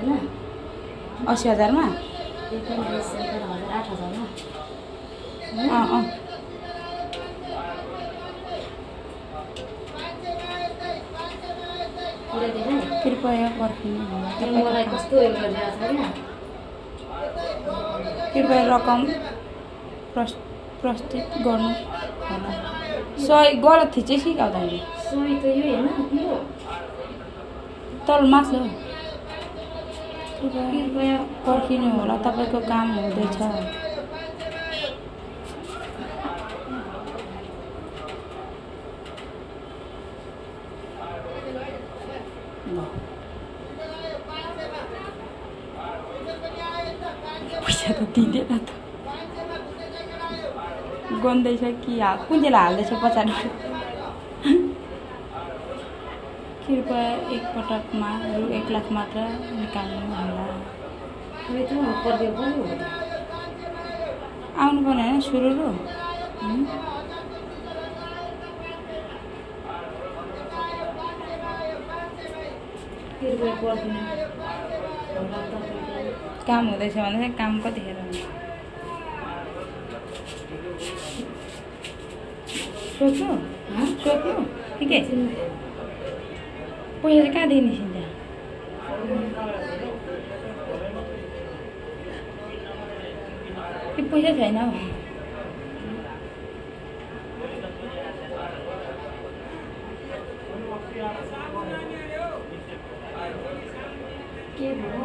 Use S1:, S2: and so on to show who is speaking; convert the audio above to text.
S1: ना
S2: 80,000 में कृपया कृपया रकम प्रस्तुत गर्नु होला। सही गलत थिए चाहिँ सिकाउँदा नि
S1: सही त यो हैन
S2: तल माथि कृपया पर्खिनु होला, तपाईको काम हुँदैछ। पैसा त दिँदैन त गन्दैछ कि कुन चाहिँ हाल्दैछ पछाडि। कृपया एक पटकमा रु 1 लाख मात्र निकाल्नु होला। आउनु पर्ने होइन सुरु काम हुँदैछ भने काम कतिखेर हुन्छ सोध्नु ठिकै पैसा चाहिँ कहाँदेखि निस्किन्छ? पैसा छैन हौ।
S1: के भयो